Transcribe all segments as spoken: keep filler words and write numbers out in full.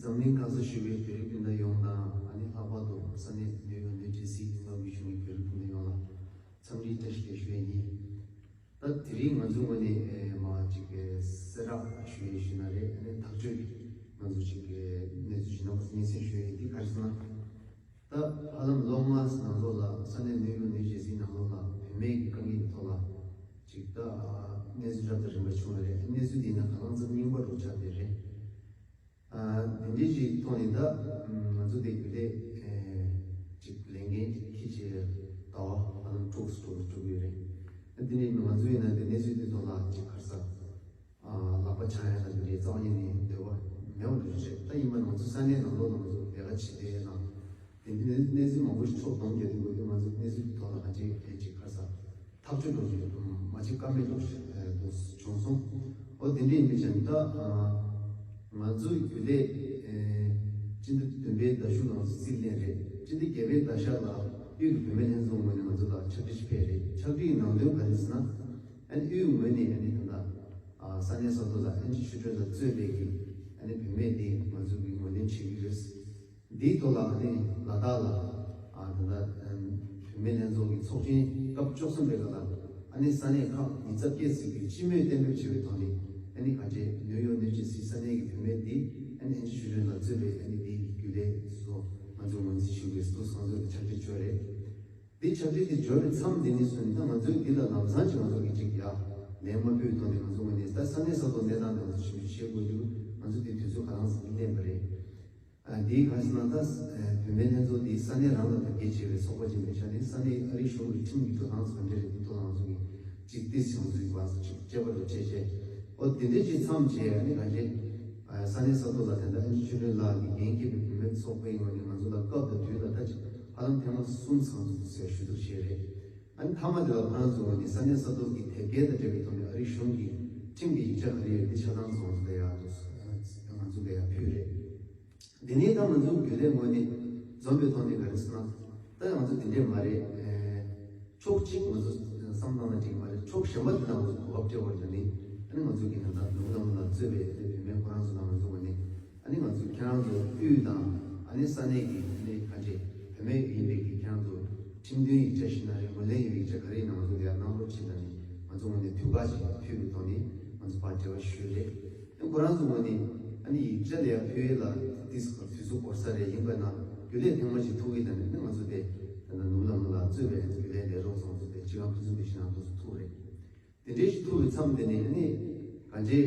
འཛམ་གླིང་གང་སར་བཞུགས་པའི་བོད་རིགས་སྤུན་ཟླ་ཡོངས་དང་། ཨ་ནི་ལྷག་པར་དུ་ས་གནས་ནིའུ་ཡོག་ནིའུ་ཇར་སི་ཡིན་པ་གི་བཞུགས་པའི་བོད་རིགས་སྤུན་ཟླ་ཡོངས་ལ་འཚམས་འདྲི་བཀྲ་ཤིས་བདེ་ལེགས་ཞུ་ཡས་ཡིན། ད་དེ་རིང་ང་ཚོའི་ངོས་ནས་ཨེ་མ་ཅིག་གི་གསལ་བསྒྲགས་ཞུ་ཡས་ཞུ་ན་རེད། ཨ་ནི་ཐག་གཅོད་ཀྱི་ང་ཚོ་ཅིག་གི་གནས་ཚུལ་ཞིག་ནང་པ་སྙན་སེང་ཞུ་ཡས་འདི་ག་རེ་ཟེར་ན། ད་ཧ་ལམ་ལོ་ལྔ་ནང་ལོགས་ལ་ས་གནས་ནིའུ་ཡོག་ནིའུ་ཇར་སི་ནང་ལོགས་ལ་བུད་མེད་ཀྱི་དཀའ་ངལ་གྱི་ཐོག་ལ་ཅིག་ད་གནས་ཚུལ་རབ་དང་རིམ་པ་བྱུང་བ་རེད། གནས་ཚུལ་འདི་ན་གང་ལ་གང་འཚམ་རྙིང་པ་འདྲ་ཆགས་བསྡད་རེད། ཨ་དེ་འདྲའི་ཅིག་ཐོག་ནས་ད་ང་ཚོ་དེ་རྒྱུན་ལས་ཅིག་ལས་འགན་ཁྱེད་ཀྱི་ཟླ་བ་ཧ་ལམ་དྲུག་དྲུག་དྲུག་ཡོད་རེད། ད་དེ་ནས་ང་ཚོ་ཡིན་ན་དེ་གནས་ཚུལ་དེ་ཐོག་ལ་ཅིག་ག་རེ་ཟེར། ཨ་ལག་པ་འཆང་ཡ་དང་དེ་འདྲའི་རྩ་བ་ཉིད་ནས་འདོད་པ་མེད་པ་འདྲ་རེད། ད་ཡིན་པ་ང་ཚོ་ས་གནས་ནང་ལོགས་ལ་ང་ཚོ་ལས་ཀ་བྱེད་བསྡད་ན་དེ་འདྲའི་གནས་ཚུལ་མང་པོ་ཞིག་ཕྱོགས་བསྡོམས་བརྒྱབ་དུས་འགོ་དུས་ང་ཚོ་གནས་ཚུལ་དེ་ཐོག་ལ་ག་ཅིག་ག་ཅིག་ག་རེ་ཟེར། ཐག་གཅོད་འགྲོ་རྒྱུ་མ་གཅིག་ཀ་མེད་འགྲོ་འགྲོ་བྱུང་སོང་། ཨོ་དེ་འདྲའི་མི་ཅན་ད་ང་ཚོའི་རྒྱུན་ལས་སྤྱི་ཟླ་བདུན་པའི་ཟླ་གཞུག་ནང་ཚོ་རྩིས་ལེན་རེད། སྤྱི་ཟླ་བརྒྱད་པའི་ཟླ་ཤར་ལ་དབུས་ཀྱི་བུད་མེད་ལྷན་ཚོགས་ངོས་ནས་ང་ཚོ་ལ་ཕྱག་བྲིས་ཕེབས་རེད། ཕྱག་བྲིས་ནང་དོན་ག་རེ་ཟེར་ན། ཨ་ནི་དབུས་ངོས་ནས་ཨ་ནི་ད་ལྟ་ས་གནས་ས་ཐོག་ལ་ཨན་ཅི་ཆོས་སྒྲོན་དང་གཙོས་པའི་གི་ཨ་ནི་བུད་མེད་དེ་ང་ཚོ་གི་ངོས་ལེན་བྱེད་ཀྱི་ཡོད། འདིའི་ཐོག་ལ་ཨ་ནི་ལ་དྭགས་ལ་ཨ་ད་ལྟ་བུད་མེད་ལྷན་ཚོགས་ཀྱི་ཚོགས་ཆེན་སྐབས་བཅུ་གསུམ་པའི་སྐབས་ལ་ཨ་ནི་ས་གནས་ཁག་ཉི་ཤུ་རྩ་བརྒྱད་ཙམ་གྱིས་སྤྱི་མོས་གཏན་འབེབས་བྱས་པའི་ཐོག་ནས་ཨ་ནི་ག་ཅེ་ནིའུ་ཡོག་ནིའུ་ཇར་སི་ས་གནས་ཀྱི་བུད་མེད་འདི་ཨ་ནི་ཨན་ཅི་ཆོས་སྒྲོན་ལ་གཙོས་པའི་ཨ་ནི་འདི་གི་རྒྱུན་ལས་ཚོ་ང་ཚོ་ངོས་འཛིན་ཞུ་དགོས་སུ་ཚང་ཚོས་ཕྱག་བྲིས་བཅོལ་རེད། འདི་ཕྱག་བྲིས་འདི་འབྱོར་བའི་མཚམས་འདི་ནས་བཟུང་ནས་ད་ང་ཚོས་འདི་ལ་ལམ་སང་ཅིག་ང་ཚོ་གི་ཅིག་ཡ་ལན་མ་ཕུལ་ཐོག་ནས་ང་ཚོ་ངོས་ནས་ད་ས་གནས་ས་ཐོག་གནས་སྟངས་དེ་ང་ཚོ་ཞིབ་འཇུག་བྱེད་དགོས་དུས་ང་ཚོ་དེ་དུས་ཚོད་ག་ལང་སང་གི་ལེན་པ་རེད། ཨ་འདིའི་ག་ཟེར་ན་ད་བུད་མེད་ལྷན་ཚོགས་འདི་ས་གནས་རང་ལ་དར་རྒྱས་ཆེ་བའི་ཚོགས་པ་ཅིག་མེད་ཤག་ནི་ས་གནས་ཨ་རིའི་གཞུང་གི་ཁྲིམས་ཀྱི་འགྲོ་སྟངས་སུ་ག་འདྲ་རེད། འདི་ཐོག་ལ་ང་ཚོ་གི་ཅིག་ཏིས་ཡང་ཚུལ་བ་ཅིག་དཔྱད་པ་རུ་བྱས་བྱས་ཨོ་དེ་འདྲས་ཅིག་མཚམས་བྱས་ཨ་ནི་ག་འདྲས་ས་གནས་ས་ཐོག་ལ་དེ་འདྲ་ཨ་ནི་ཆོས་སྒྲོན་ལགས་ཀྱི་འགན་འཁྱེར་བའི་བུད་མེད་ཚོགས་པའི་ངོས་ནས་ང་ཚོ་ལ་སྐབས་དང་དུས་ལ་ད་ཅིག་ཧ་ལམ་ཐེངས་མ་གསུམ་ཚང་འདུག་ཟེར་ཞུ་གཏུག་བྱས་རེད། ཨ་ནི་མཐའ་མ་དེ་ལ་ཁོ་རང་ཚོ་ངོས་ནས་ས་གནས་ས་ཐོག་གི་དེབ་སྐྱེལ་དང་འབྲེལ་བའི་ཐོག་ནས་ཨ་རིའི་གཞུང་གི་ཁྲིམས་ཀྱི་ཡིག་ཆ་ག་རེ་ཡོད་དེ་ཆ་ཚང་ཚོ་ང་ཚོ་ལ་ཡ་ང་ཚོ་ལ་ཡ་ཕུལ་རེད། འདི་ནས་ད་ང་ཚོ་རྒྱུན་ལས་ངོས་ནས་འཛོམས་པའི་ཐོག་ནས་ག་རེ་ཟེར་ན། ད་ང་ཚོ་དེ་འདྲས་མ་རེད། ཕྱོགས་གཅིག་ང་ཚོ་བསམ་བློ་ནང་འགྲིག་མ་རེད། ཕྱོགས་གཞན་པ་དེ་ལ་ང་ཚོ་གོ་སྐབས་སྤྲད་པ་རེད། ནི་ཨ་ནི་ང་ཚོ་གི་ད་ལྟ་ནུབ་ལམ་ལ་གཙོས་པའི་བུད་མེད་ཁོ་རང་ཚོ་ལ་ང་ཚོ་ངོས་ནས་ཨ་ནི་ང་ཚོ་ཁྱེད་རང་ཚོ་དབུས་དང་ཨ་ནི་ས་གནས་ཀྱི་ཨ་ནི་ག་འདྲས་བུད་མེད་ཡིན་པའི་གི་ཁྱེད་རང་ཚོ་ཁྲིམས་མཐུན་ཡིག་ཆ་ཞིག་ན་རེད། ངོས་ལེན་ཡིག་ཆ་ག་རེ་ཡིན་ན་ང་ཚོ་ལ་ཡ་གནང་རོགས་བྱེད་ལ་ནི་ང་ཚོ་ངོས་ནས་དུས་བཀག་ཅིག་ཕུལ་བའི་ཐོག་ནས་ང་ཚོ་ཕར་འབྲེལ་བ་ཞུས་རེད། ཁོ་རང་ཚོ་ངོས་ནས་ཨ་ནི་ཡིག་ཆ་ལ་ཡ་ཕུལ་ཡས་ལ་དུས་སུ་དུས་ཚོད་འགོར་ས་རེད། ཡིན་པ་ན་རྒྱུན་ལས་ཐེངས་མ་ཞིག་ཐུག་གི་ད་ནི་ང་ཚོ་དེ་ད་ལྟ་ནུབ་ལམ་ལ་གཙོས་པའི་རྒྱུན་ལས་ལས་རོགས་ཚོ་ཚོ་དེ་སྤྱི་ཁང་ཕུན་སུམ་ཚོགས་ཤིང་ནང་དུ་ཐུག་རེད། དེ་འདྲའི་ཞིག་ཐུག་པའི་མཚམས་དེ་ནས་ཨ་ནི་གང་ཅེ་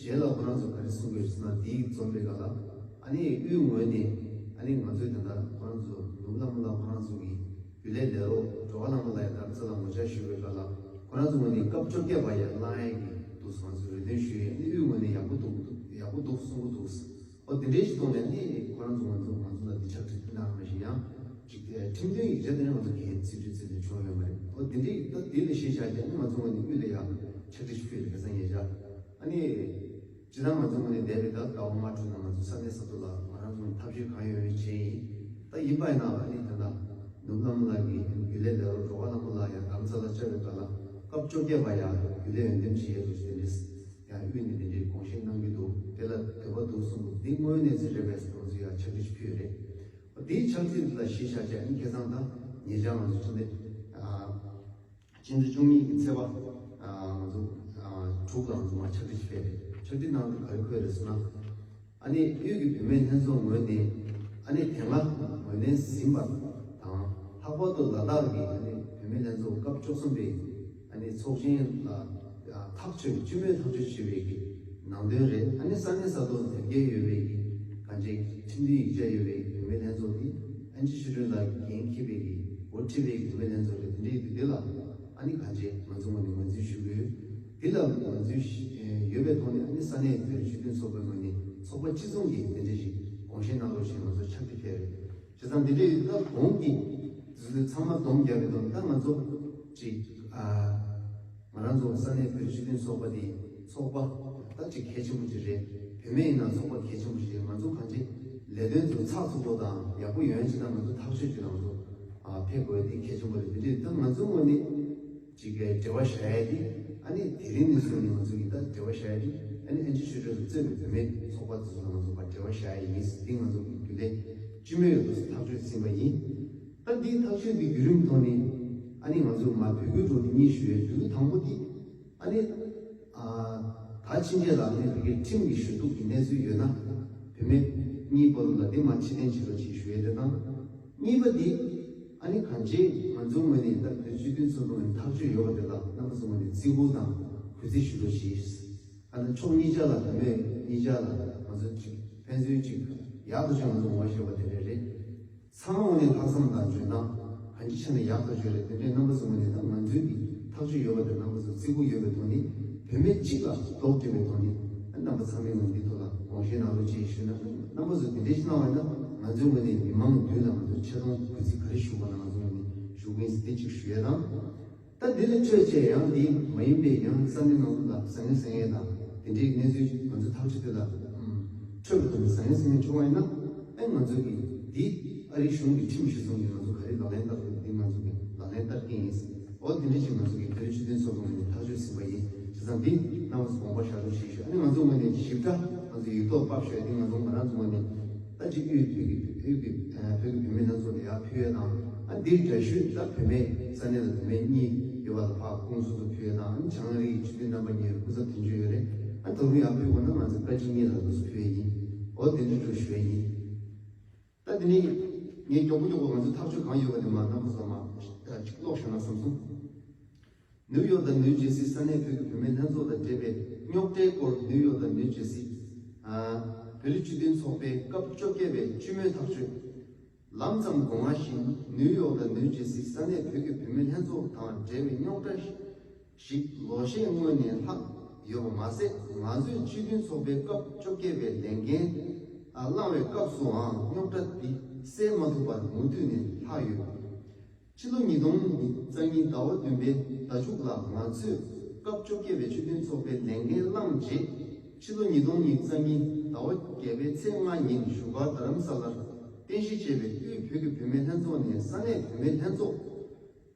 རྗེས་ལ་ཁོ་རང་ཚོ་ག་རེ་གསུང་གི་ཡོད་ཟེར་ན། དེའི་འཛོམས་པའི་སྐབས་ལ་ཨ་ནི་དབུས་ངོས་ནས་ཨ་ནི་ང་ཚོའི་ད་ལྟ་ཁོ་རང་ཚོ་ནུབ་ལམ་ལ་ཁོ་རང་ཚོ་གི་རྒྱུན་ལས་ལས་རོགས་འགྲོ་བ་ལམ་ལ་ཡ་དར་ཚ་ལ་ངོ་ཆ་ཞུ་བའི་སྐབས་ལ་ཁོ་རང་ཚོ་ངོས་ནས་སྐབས་བཅོ་བརྒྱད་པ་ཡ་བླང་ཡས་ཀྱི་འདུག་ང་ཚོ་རེ་འདུན་ཞུ་ཡས་ཨ་ནི་དབུས་ངོས་ནས་ཡག་པོ་འདུག་ཡག་པོ་འདུག་གསུང་གི་འདུག་ཨོ་དེ་འདྲའི་ཞིག་གཏོང་ནས་ནི་ཁོ་རང་ཚོ་ང་ཚོ་ང་ཚོ་ལ་འདི་ཕྱག་བྲིས་གནང་མ་ཞིག་ཡང་ཅིག་ཁྲིམས་མཐུན་ཡིག་ཆ་དེ་ནི་ང་ཚོ་གི་རྩིས་སྤྲོད་རྩིས་ལེན་བྱུང་ཡོད་མ་རེད། ཨོ་དེ་འདྲའི་ད་དེ་ལ་གཞི་བཞག་ཀྱང་ནི་ང་ཚོ་ངོས་ནས་དབུས་ལ་ཡང་ཕྱག་བྲིས་ཤིག་ཕུལ་ཡོད་རེད། ཁ་སང་ཉེ་ཆར་ཨ་ནི་སྤྱི་བཏང་ང་ཚོ་ངོས་ནས་འདས་པའི་ད་ཟླ་བ་ལྔ་དྲུག་ནང་ང་ཚོ་ས་གནས་ས་ཐོག་ལ་ང་རང་ཚོ་ཐབས་ཤེས་གང་ཡོད་མེད་བྱས་ཡིན། ད་ཡིན་པ་ཡིན་ན་ཨ་ནི་ད་ལྟ་ནུབ་ལམ་ལགས་ཀྱི་རྒྱུན་ལས་ལས་རོགས་འགྲོ་བ་ལམ་ལགས་ཡང་རྡ་རམ་ས་ལ་བཅར་བའི་སྐབས་ལ་སྐབས་བཅོ་བརྒྱད་པ་ཡང་རྒྱུན་ལས་འོས་འདེམས་བྱེད་ཡས་འདུག་ཟེར་ཏེ། ཡང་དབུས་ནས་དེ་འདྲའི་དགོངས་བཞེས་གནང་གི་འདུག་དེ་ལ་འདོད་པ་འདུག་གསུངས་འདུག་འདི་དངོས་གནས་ཚུལ་རེད་པས་ཟེར་ང་ཚོ་ཡང་ཕྱག་བྲིས་ཤིག་ཕུལ་ཡོད་རེད། འདིའི་ཕྱག་བྲིས་འདི་ལ་གཞི་བཞག་བྱས་ཨ་ནི་ཁ་སང་དང་ཉེ་ཆར་ང་ཚོ་ཕྱི་ཟླ་ཕྱི་ཟླ་བཅུ་གཉིས་ཀྱི་ཚེས་པ་ང་ཚོ་དྲུག་ལ་ང་ཚོ་མར་ཕྱག་བྲིས་ཤིག་ཕུལ་རེད། ཕྱག་བྲིས་ནང་དུ་ག་རེ་འཁོད་རེད་ཟེར་ན། ཨ་ནི་དབུས་ཀྱི་བུད་མེད་ལྷན་ཚོགས་ངོས་ནས་ཨ་ནི་དེ་སྔ་ངོས་ལེན་ཟིན་པ་དང་ལྷག་པར་དུ་ལ་དྭགས་ཀྱི་ཨ་ནི་བུད་མེད་ལྷན་ཚོགས་སྐབས་བཅུ་གསུམ་པའི་ཨ་ནི་ཚོགས་ཆེན་ལ་ཐག་ཆོད་སྤྱི་མོས་ཐག་གཅོད་བྱས་པའི་གི་ནང་དོན་རེད། ཨ་ནི་ས་གནས་ས་ཐོག་དེབ་སྐྱེལ་ཡོད་པའི་གི་གང་ཅི་ཁྲིམས་མཐུན་ཡིག་ཆ་ཡོད་པའི་བུད་མེད་ལྷན་ཚོགས་འདི་ཨན་ཅི་ཆོས་སྒྲོན་ལགས་འགན་འཁྱེར་བའི་གི་འགོ་ཁྲིད་པའི་གི་བུད་མེད་ལྷན་ཚོགས་རེད། དེ་འདྲའི་དུས་དེ་ལ་ཨ་ནི་གང་ཅི་ང་ཚོ་ངོས་ནས་ངོས་འཛིན་ཞུ་གི་ཡོད། དེ་ལ་ང་ཚོས་ཤི་ཡོད་པའི་ཐོག་ནས་ཨ་ནི་ས་གནས་བོད་རིགས་སྤྱི་མཐུན་ཚོགས་པའི་ངོས་ནས་ཚོགས་པ་སྤྱི་མཚུངས་ཀྱི་དེ་འདྲ་ཞིག་དགོངས་བཞེས་གནང་རོགས་ཞེས་ང་ཚོ་ཕྱག་བྲིས་ཕེབས་རེད། བྱས་ཙང་དེ་འདྲའི་ད་གོང་གི་དུས་ཚོད་ཚང་མ་སྡོམ་བརྒྱབ་པའི་ཐོག་ནས་ད་ང་ཚོ་ཅིག་ཨ་ང་རང་ཚོ་ས་གནས་བོད་རིགས་སྤྱི་མཐུན་ཚོགས་པ་དེ་ཚོགས་པ་ད་ཅིག་གལ་ཆེན་པོ་ཅིག་རེད། བུད་མེད་ཡིན་ན་ཚོགས་པ་གལ་ཆེན་པོ་ཞིག་རེད། ང་ཚོ་གང་ཅི་ལས་དོན་ཚོ་ཚགས་ཚུད་པོ་དང་ཡག་པོ་ཡོང་ཡ་ཅིག་ད་ང་ཚོ་ཐག་གཅོད་ཅིག་ལ་ང་ཚོ་ཨ་ཕེབས་དགོས་དེ་གལ་ཆེན་པོ་རེད། དེ་འདྲའི་ད་ང་ཚོ་ངོས་ནས་ཅིག་གི་འབྲེལ་བ་བཞག་ཡ་དེ། ཨ་ནི་དེ་རིང་ནས་བཟུང་ནས་ང་ཚོ་གིས་ད་འབྲེལ་བ་བཞག་ཡ་རེད། ཨ་ནི་ཨེན་ཅི་ཆོས་སྒྲོན་ལ་གཙོས་པའི་བུད་མེད་ཚོགས་པ་དེ་ཚོ་ལ་ང་ཚོ་ཕར་འབྲེལ་བ་བཞག་ཡ་ཡིན། འདི་ང་ཚོ་གི་རྒྱུན་ལས་སྤྱི་མོས་ཡོད་དུས་ཐག་གཅོད་ཟིན་པ་ཡིན། ད་འདིའི་ཐག་གཅོད་འདི་བརྒྱུད་རིམ་ཐོག་ནས་ཨ་ནི་ང་ཚོ་མར་འབོད་སྐུལ་འགྲོ་འདི་གཉིས་ཞུ་ཡས། འབོད་སྐུལ་དང་པོ་འདི་ཨ་ནི་ཨ་ད་ཕྱིན་ཆད་ལ་ཨ་ནི་བོད་སྐད་ཁྲིམས་ཀྱི་ཞུ་གཏུག་གི་གནས་ཚུལ་ཡོད་ན་བུད་མེད་གཉིས་བར་ལ་འདི་མར་ཕྱིར་འཐེན་བྱེད་རོགས་གྱིས་ཞུ་ཡས་དེ་དང་། གཉིས་པ་འདི་ཨ་ནི་གང་ཅི་ང་ཚོའི་ངོས་ནས་ད་བོད་སྤྱི་མཐུན་ཚོགས་པའི་ངོས་ནས་ཐག་གཅོད་ཡོད་པ་དེ་ལ་རྣམ་པ་ཚོའི་ངོས་ནས་བརྩི་བཀུར་དང་གུས་བརྩི་ཞུ་རོགས་གྱིས། ཨ་ནི་ཕྱོགས་གཉིས་ཆ་ལ་བུད་མེད་གཉིས་ཆ་ལ་ང་ཚོ་གཅིག་ཕན་ཚུན་གཅིག་ཡག་ཏུ་བྱུང་ང་ཚོ་ངོ་ཤེས་པ་དེ་འདྲ་རེད། ཚང་མ་ངོས་ནས་ལྷག་བསམ་དང་འཇོན་ཐང་གང་ཅི་ཆ་ནས་ཡག་ཏུ་བྱུང་རེད། དེ་འདྲའི་རྣམ་པ་ཚོའི་ངོས་ནས་ད་ང་ཚོའི་གི་ཐག་གཅོད་ཡོད་པ་དེ་རྣམ་པ་ཚོ་བརྩི་བཀུར་ཡོད་པའི་ཐོག་ནས་བུད་མེད་གཅིག་ལ་རྡོག་སྒྲིལ་བའི་ཐོག་ནས་རྣམ་པ་ཚང་མའི་ངོས་འདི་ཐོག་ལ་དགོངས་བཞེས་གནང་རོགས་ཅེས་ཞུས་ན། རྣམ་པ་ཚོ་དེ་འདྲའི་ཞིག་གནང་བ་ཡིན་ན་ང་ཚོའི་ངོས་ནས་མི་མང་མདུན་ལ་ང་ཚོ་ཆེ་མཐོང་གུས་བརྩི་ག་རེ་ཞུ་དགོས་ན་ང་ཚོའི་ངོས་ནས་ཞུ་གི་ཡིན་ཟེར་དེ་གཅིག་ཞུ་ཡས་དང་། ད་འདི་ལས་འཕྲོས་བྱས་ཡང་འདི་མ་ཡིན་པའི་ཡང་ས་གནས་ནང་ལ་བཟང་ངན་བཟང་ངན་དང་དེ་འདྲའི་གནས་ཚུལ་ང་ཚོ་ཐག་གཅོད་དེ་ལ་འཕྲོད་པའི་ཐོག་ནས་བཟང་ངན་བཟང་ངན་བྱུང་བ་ཡིན་ན། ཨེ་ང་ཚོ་གི་འདི་ཨ་རིའི་གཞུང་གི་ཁྲིམས་གཞི་བཟུང་གིས་ང་ཚོ་ག་རེ་ལག་ལེན་བསྟར་དགོས་འདི་ང་ཚོ་གི་ལག་ལེན་བསྟར་གྱི་ཡིན། འོ་དེ་འདྲ་ཞིག་ང་ཚོ་གི་བོད་རིགས་སྤྱི་མཐུན་ཚོགས་པའི་ངོས་ནས་ཐག་གཅོད་ཟིན་པ་ཡིན། བྱས་ཙང་འདི་རྣམ་པ་ཚོ་དགོངས་པ་བཞག་རོགས་ཞེས་ཞུ། ཨ་ནི་ང་ཚོ་ངོས་ནས་ཞིབ་ཕྲ་ང་ཚོ་ཡིག་ཐོག་ཕབ་ཤོག་འདི་ང་ཚོ་ང་རང་ཚོ་ངོས་ནས་ད་ཅིག་དབུས་བོད་ཀྱི་བོད་ཀྱི་ཨ་བོད་ཀྱི་བུད་མེད་ལྷན་ཚོགས་ལ་ཡར་ཕུལ་ཡས་དང་། ཨ་འདིའི་འདྲ་ཞུས་ད་བུད་མེད་ས་གནས་ལ་བུད་མེད་གཉིས་ཡོད་པ་ལ་ཕར་ཁོང་ཚོ་ཚོ་ཕུལ་ཡས་དང་། ཨ་ནི་བྱང་ཨ་རིའི་སྤྱི་འཐུས་རྣམ་པ་གཉིས་སྐུ་ཚབ་དོན་གཅོད་ཡོད་རེད། ཨ་ད་རུང་ཡར་ཕུལ་དགོས་ན་ང་ཚོ་བཀའ་སྤྱི་གཉིས་ལ་ང་ཚོ་ཕུལ་ཡས་ཡིན། འོ་དེ་འདྲ་འདྲ་ཞུ་ཡས་ཡིན། ད་དེ་ནས་ངས་མགྱོགས་པོ་མགྱོགས་པོ་ང་ཚོ་ཐག་གཅོད་གང་ཡོད་པ་དེ་མར་རྣམ་པ་ཚོ་ལ་མར་ཅིག་ཀློག་ཞོག་ན་བསམ་སོང་། ནིའུ་ཡོག་དང་ནིའུ་ཇེ་སི་ས་གནས་བོད་ཀྱི་བུད་མེད་ལྷན་ཚོགས་དང་འབྲེལ་བའི་རྙོག་དྲའི་སྐོར། ནིའུ་ཡོག་དང་ནིའུ་ཇེ་སི་ཨ་བོད་རིགས་སྤྱི་མཐུན་ཚོགས་པའི་སྐབས་བཅོ་བརྒྱད་པའི་སྤྱི་མོས་ཐག་གཅོད། ལམ་ཙམ་གོང་མ་བཞིན་ནིའུ་ཡོག་དང་ནིའུ་ཇེ་སི་ས་གནས་བོད་ཀྱི་བུད་མེད་ལྷན་ཚོགས་དང་འབྲེལ་བའི་རྙོག་དྲ་ཞིག་ལོ་ཤས་སྔོན་ནས་ལྷག་ཡོད་པ་མ་ཟད། ང་ཚོས་སྤྱི་མཐུན་ཚོགས་པའི་སྐབས་བཅོ་བརྒྱད་པའི་ལས་འགན་བླངས་པའི་སྐབས་སུའང་རྙོག་དྲ་འདི་སེལ་མ་ཐུབ་པར་མུ་མཐུད་ནས་ལྷག་ཡོད། ཕྱི་ལོ་ཉིས་སྟོང་ཉི་ཤུ་རྩ་གཉིས་ཟླ་བ་བདུན་པའི་ཟླ་མཇུག་ལ་ང་ཚོས་སྐབས་བཅོ་བརྒྱད་པའི་སྤྱི་མཐུན་ཚོགས་པའི་ལས་འགན་བླངས་རྗེས། ཕྱི་ལོ་ཉིས་སྟོང་ཉི་ཤུ་རྩ་གཉིས་ཟླ་བ་བརྒྱད་པའི་ཚེས་ལྔ་ཉིན་བཞུགས་སྒར་རྡ་རམ་ས་ལར་རྟེན་གཞི་བྱས་པའི་དབུས་བོད་ཀྱི་བུད་མེད་ལྷན་ཚོགས་ནས་ས་གནས་བུད་མེད་ལྷན་ཚོགས་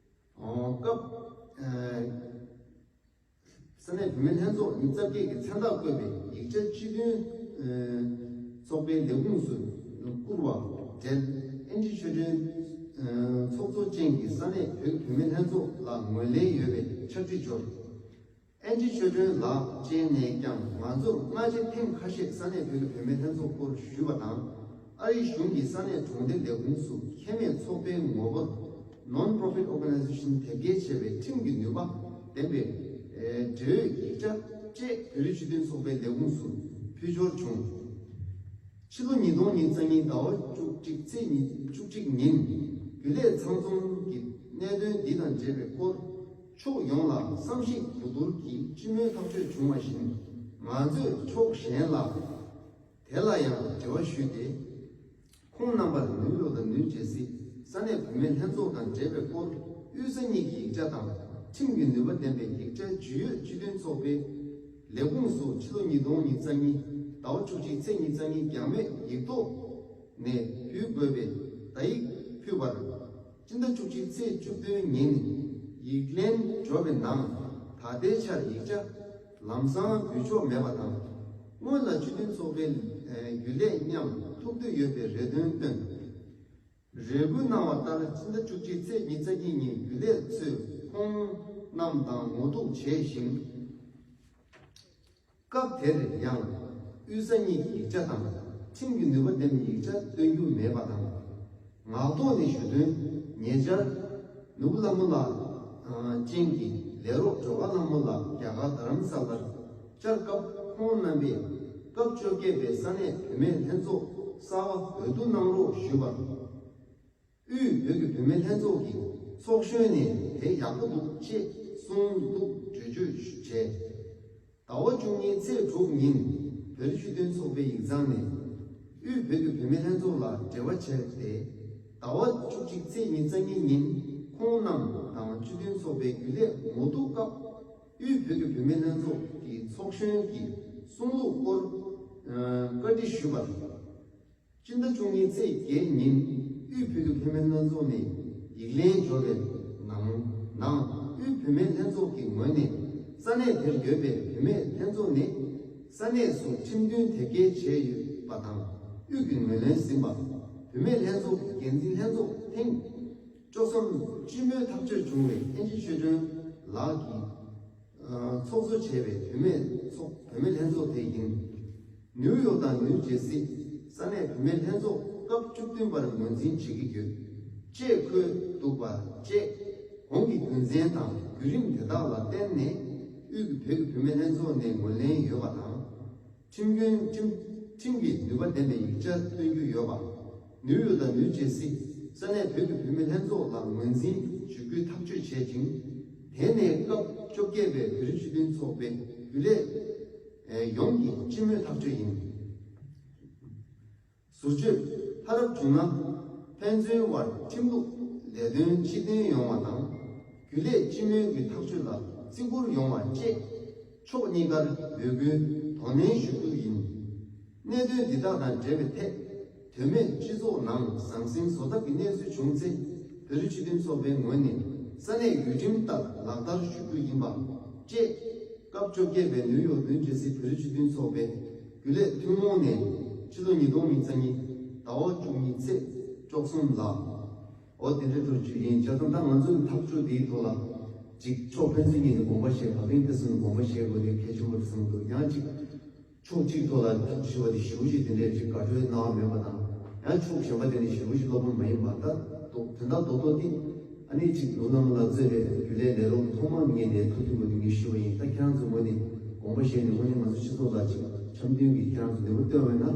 སྐབས་ས་གནས་བུད་མེད་ལྷན་ཚོགས་ཉིན་རྩ་བརྒྱད་ཀྱི་མཚན་རྟགས་བཀོད་པའི་ཡིག་ཆ་སྤྱི་མཐུན་ཚོགས་པའི་ལས་ཁུངས་སུ་བསྐུར་བ་འབྲེལ། ཨེན་ཅི་ཆོས་སྒྲོན་ཚོགས་གཙོ་ཅན་གྱི་ས་གནས་བོད་བུད་མེད་ལྷན་ཚོགས་ལ་ངོས་ལེན་ཡོད་པའི་ཕྱག་བྲིས་འབྱོར། ཨེན་ཅི་ཆོས་སྒྲོན་ལགས་བཅས་ནས་ཀྱང་ང་ཚོར་སྔ་རྗེས་ཐེངས་ཁ་ཤས་ས་གནས་བོད་ཀྱི་བུད་མེད་ལྷན་ཚོགས་སྐོར་ཞུས་པ་དང་། ཨ་རིའི་གཞུང་གིས་ས་གནས་གྲོང་སྡེ་ལས་ཁུངས་སུ་ཁེ་མེད་ཚོགས་པའི་ངོ་རྒོལ་Non-Profit Organization དེབ་སྐྱེལ་བྱས་པའི་ཁྲིམས་ཀྱི་ནུས་པ་ལྡན་པའི་འབྲེལ་ཡོད་ཡིག་ཆ་བཅས་བོད་རིགས་སྤྱི་མཐུན་ཚོགས་པའི་ལས་ཁུངས་སུ་ཕུལ་འབྱོར་བྱུང་། ཕྱི་ལོ་ཉིས་སྟོང་ཉི་ཤུ་རྩ་གཉིས་ཟླ་བ་བཅུ་གཅིག་ཚེས་ཉི་བཅུ་གཅིག་ཉིན་རྒྱུན་ལས་ཚང་འཛོམས་ཀྱི་གནད་དོན་འདི་དང་འབྲེལ་བའི་སྐོར་ཕྱོགས་ཡོངས་ལ་བསམ་གཞིག་གོ་བསྡུར་གྱིས་སྤྱི་མོས་ཐག་གཅོད་བྱུང་བ་བཞིན། ང་ཚོས་ཕྱོགས་གཞན་ལ་དེ་ལ་ཡང་འབྲེལ་བ་ཞུས་ཏེ། ཁོང་རྣམ་པར་ནིའུ་ཡོག་དང་ནིའུ་ཇེ་སི་ས་གནས་བུད་མེད་ལྷན་ཚོགས་དང་འབྲེལ་བའི་སྐོར་དབུས་ས་གཉིས་ཀྱི་ཡིག་ཆ་དང་ཁྲིམས་ཀྱི་ནུས་པ་ལྡན་པའི་ཡིག་ཆ་ཇི་ཡོད་སྤྱི་མཐུན་ཚོགས་པའི་ལས་ཁུངས་སུ་ཕྱི་ལོ་ཉིས་སྟོང་ཉི་ཤུ་རྩ་གཉིས་ཟླ་བ་བཅུ་གཅིག་ཚེས་ཉི་ཤུ་རྩ་གཉིས་རྒྱང་སྨད་ཡིག་ཐོག་ནས་ཕུལ་དགོས་པའི་བརྡ་ཡིག་ཕུལ་བར། སྤྱི་ཟླ་བཅུ་གཅིག་ཚེས་བཅུ་བདུན་ཉིན་ཡིག་ལན་འབྱོར་བའི་ནང་ད་ལྟའི་ཆར་ཡིག་ཆ་ལམ་སང་འབུལ་ཆོག་མེད་པ་དང་། སྔོན་ལ་སྤྱི་མཐུན་ཚོགས་པའི་རྒྱུན་ལས་མཉམ་ཐུག་འདོད་ཡོད་པའི་རེ་འདུན་བཏོན། རེ་སྐུལ་གནང་བ་ལྟར་སྤྱི་ཟླ་བཅུ་གཅིག་ཚེས་ཉི་ཤུ་རྩ་གཉིས་ཉིན་རྒྱུན་ལས་ཚོས་ཁོང་རྣམས་དང་ངོ་ཐུག་བྱས་ཤིང་། སྐབས་དེར་ཡང་དབུས་ས་གཉིས་ཀྱི་ཡིག་ཆ་དང་ཁྲིམས་ཀྱི་ནུས་པ་ལྡན་པའི་ཡིག་ཆ་སྟོན་རྒྱུ་མེད་པ་དང་། ངག་ཐོག་ནས་ཞུ་དོན། ཉེ་ཆར་ནོར་བུ་ལྷ་མོ་ལགས་ཅན་གྱི་ལས་རོགས་སྒྲོལ་དཀར་ལྷ་མོ་ལགས་རྒྱ་གར་རྡ་རམ་ས་ལར་བཅར་སྐབས་ཁོང་རྣམ་པས་སྐབས་བཅོ་བརྒྱད་པའི་ས་གནས་བུད་མེད་ལྷན་ཚོགས་གསར་པ་འོས་བསྡུ་གནང་རོགས་ཞུས་པར། དབུས་བོད་ཀྱི་བུད་མེད་ལྷན་ཚོགས་ཀྱི་ཚོགས་གཞོན་ནས་དེ་ཡག་པོ་འདུག་ཅེས་གསུངས་འདུག་འགྲེལ་བརྗོད་བྱས། ཟླ་བ་བཅུ་གཉིས་ཚེས་དྲུག་ཉིན་བོད་རིགས་སྤྱི་མཐུན་ཚོགས་པའི་ཡིག་ཚང་ནས་དབུས་བོད་ཀྱི་བུད་མེད་ལྷན་ཚོགས་ལ་འབྲེལ་བ་བྱས་ཏེ། ཟླ་བ་བཅུ་གཅིག་ཚེས་ཉི་ཤུ་རྩ་གཉིས་ཉིན་ཁོང་རྣམས་དང་སྤྱི་མཐུན་ཚོགས་པའི་རྒྱུན་ལས་ངོ་ཐུག་སྐབས། དབུས་བོད་ཀྱི་བུད་མེད་ལྷན་ཚོགས་ཀྱི་ཚོགས་གཞོན་གྱི་གསུང་ལུགས་སྐོར་བཀའ་འདྲི་ཞུས་པར། སྤྱི་ཟླ་བཅུ་གཉིས་ཚེས་བརྒྱད་ཉིན་དབུས་བོད་ཀྱི་བུད་མེད་ལྷན་ཚོགས་ནས་ཡིག་ལན་འབྱོར་བའི་ནང་ནང་དབུས་བུད་མེད་ལྷན་ཚོགས་ཀྱི་ངོས་ནས་ ས་གནས་དེར་ཡོད་པའི་བུད་མེད་ལྷན་ཚོགས་ནས་ས་གནས་སུ་ཁྲིམས་མཐུན་དེབ་སྐྱེལ་བྱས་ཡོད་པ་དང་། དབུས་ཀྱི་ངོས་ལེན་ཟིན་པ། བུད་མེད་ལྷན་ཚོགས་ཀྱི་འགན་འཛིན་ལྷན་ཚོགས་ཐེངས་བཅུ་གསུམ་སྤྱི་མོས་ཐག་གཅོད་བྱུང་བའི་ཨེན་ཅི་ཆོས་སྒྲོན་ལགས་ཀྱིས་ཚོགས་གཙོ་བྱས་པའི་བུད་མེད་ཚོགས་བུད་མེད་ལྷན་ཚོགས་དེ་ཡིན། ནིའུ་ཡོག་དང་ནིའུ་ཇེ་སི་ས་གནས་བུད་མེད་ལྷན་ཚོགས་སྐབས་བཅུ་བདུན་པར་ངོས་འཛིན་བྱེད་ཀྱི་ཡོད་ཅེས་འཁོད་འདུག་པ་བཅས། གོང་གི་རྒྱུ་མཚན་དང་བརྒྱུད་རིམ་དེ་དག་ལ་བརྟེན་ནས་དབུས་ཀྱི་བོད་ཀྱི་བུད་མེད་ལྷན་ཚོགས་ནས་ངོས་ལེན་ཡོད་པ་དང་། ཁྲིམས་མཐུན་ཁྲིམས་ཁྲིམས་ཀྱི་ནུས་པ་ལྡན་པའི་ཡིག་ཆ་སྟོན་རྒྱུ་ཡོད་པ། ནིའུ་ཡོག་དང་ནིའུ་ཇེ་སི་ས་གནས་བོད་ཀྱི་བུད་མེད་ལྷན་ཚོགས་ལ་ངོས་འཛིན་ཞུ་རྒྱུའི་ཐག་གཅོད་བྱས་ཅིང་། དེ་ནས་སྐབས་བཅོ་བརྒྱད་པའི་བོད་རིགས་སྤྱི་མཐུན་ཚོགས་པའི་རྒྱུན་ལས་ཡོངས་ཀྱི་སྤྱི་མོས་ཐག་གཅོད་ཡིན། ཟུར་བརྗོད། ལྷ་རབ་བྱུང་ན་ཕན་ཚུན་དབར་ཁྲིམས་ལུགས་ལས་དོན་ཕྱིར་འཐེན་ཡོང་བ་དང་། རྒྱུན་ལས་སྤྱི་མོས་ཀྱི་ཐག་གཅོད་ལ་བརྩི་བཀུར་ཡོང་བ་བཅས་ཕྱོགས་གཉིས་ཀར་འབོད་སྐུལ་དོ་ནན་ཞུ་རྒྱུ་ཡིན། གནད་དོན་འདི་དག་དང་འབྲེལ་བའི་ཐད། དོན་མེད་སྤྱི་ཚོགས་ནང་ཟང་ཟིང་བཟོ་ཐབས་ཀྱི་གནས་ཚུལ་བྱུང་ཚེ། བོད་རིགས་སྤྱི་མཐུན་ཚོགས་པའི་ངོས་ནས་ས་གནས་ཡུལ་ཁྲིམས་ལྟར་ལག་བསྟར་ཞུ་རྒྱུ་ཡིན་པ་བཅས། སྐབས་བཅོ་བརྒྱད་པའི་ནིའུ་ཡོག་ནིའུ་ཇེ་སི་བོད་རིགས་སྤྱི་མཐུན་ཚོགས་པའི་རྒྱུན་ལས་ཐུན་མོང་ནས་ཕྱི་ལོ་ཉིས་སྟོང་ཉི་ཤུ་རྩ་གཉིས་ཟླ་བ་བཅུ་གཉིས་ཚེས་བཅུ་གསུམ་ལ། འོ་དེ་འདྲའི་ཐོག་བརྗོད་ཡིན། བྱས་ཙང་ད་ང་ཚོ་གི་ཐག་གཅོད་འདིའི་ཐོག་ལ་ཅིག་ཕྱོགས་ཕན་ཚུན་གཉིས་ནས་དགོངས་པ་བཞེས། བག་ལེན་ཏོག་ཙམ་དགོངས་པ་བཞེས་དགོས་དེ་གལ་ཆེན་པོ་རེད་བསམ་འདུག་ཡང་ཅིག་ཕྱོགས་གཅིག་ཐོག་ལ་ཞུ་བ་དེ་ཞུ་བཞིན་དེ་འདྲས་ཅིག་དགའ་སྤྲོའི་སྣང་བ་མེད་པ་དང་། ཡང་ཕྱོགས་གཞན་པ་དེ་ནས་ཞུ་བཞིན་སློབ་དཔོན་མ་ཡིན་པ། ད་དོན་དག་རྡོག་རྡོག་འདི་ཨ་ནི་ཅིག་ནོར་བུ་བླ་མ་ལགས་གཙོས་པའི་རྒྱུན་ལས་ལས་རོགས་ཐོག་མར་ངས་ནས་ཐུགས་མཐུན་པ་དེ་ངས་ཞུ་བ་ཡིན། ད་ཁྱེད་རང་ཚོ་ངོས་ནས་དགོངས་པ་བཞེས་ནས་དངོས་གནས་ང་ཚོ་སྤྱི་ཚོགས་ལ་ཅིག་འཆམ་མཐུན་གྱི་ཁྱེད་རང་ཚོ་ནུས་པ་བཏོན་པ་ཡིན་ན།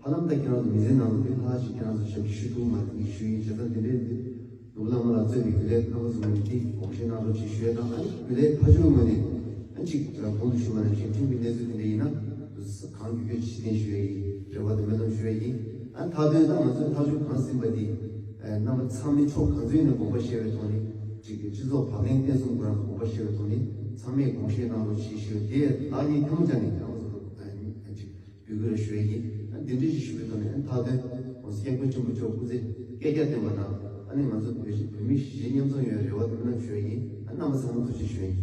ཧ་ལམ་ད་ཁྱེད་རང་ཚོ་མི་ཚེ་ནང་ལ་འདི་ལྷག་ཅིག་ཁྱེད་རང་ཚོ་ཞབས་ཕྱི་ཞུ་ཐུབ་མ་རེད་ངས་ཞུ་ཡིན། བྱས་ཙང་དེ་འདྲས་འདི། ནོར་བུ་བླ་མ་ལགས་གཙོས་པའི་རྒྱུན་ལས་རྣམ་པ་ཚོ་ངོས་ནས་དགོངས་བཞེས་གནང་རོགས་ཞེས་ཞུ་ཡས་དང་། ཨ་ནི་རྒྱུན་ལས་ཕ་ཇོ་ངོས་ནས་ཨ་ཅིག་གོང་དུ་ཞུས་པ་ནང་བཞིན་ཁྲིམས་ཀྱི་གནས་ཚུལ་དེ་འདྲ་ཡིན་ན་གང་མགྱོགས་མགྱོགས་ཕྱིར་འཐེན་ཞུ་ཡས་ཡིན། རེ་བ་དང་སྨོན་ལམ་ཞུ་ཡས་ཡིན། ཨ་མཐའ་དོན་ད་ང་ཚོས་ཐག་གཅོད་གང་ཟིན་པ་འདི་རྣམ་པ་ཚང་མས་ཕྱོགས་གང་ཚོད་ནས་དགོངས་པ་བཞེས་པའི་ཐོག་ནས་ཅིག་གི་སྤྱི་ཚོགས་བག་ལེན་བརྟན་གསུམ་ཁོ་རང་དགོངས་པ་བཞེས་པའི་ཐོག་ནས་ཚང་མས་དགོངས་བཞེས་གནང་རོགས་ཞེས་ཞུ་ཡས། དེ་ལག་གཉིས་ཐལ་མོ་སྦྱར་ནས་རྣམ་པ་ཚོ་ལ་ཨ་ཅིག་འབོད་སྐུལ་ཞུ་ཡས་ཡིན། ཨ་འདི་འདྲ་ཞིག་ཞུ་བའི་ཐོག་ནས་ཨ་མཐའ་དོན་༸གོང་ས་༸སྐྱབས་མགོན་ཆེན་པོ་མཆོག་སྐུ་ཚེ་བསྐལ་བརྒྱར་བརྟན་པ་དང་། ཨ་ནི་ང་ཚོ་བོད་བོད་མི་གཞིས་བྱེས་མཉམ་འཛོམས་ཡོང་བའི་རེ་བ་དང་སྨོན་ལམ་ཞུ་ཡས་ཡིན། ཨ་རྣམ་པ་ཚང་མ་ཐུགས་རྗེ་ཆེ་ཞུ་ཡས་ཡིན།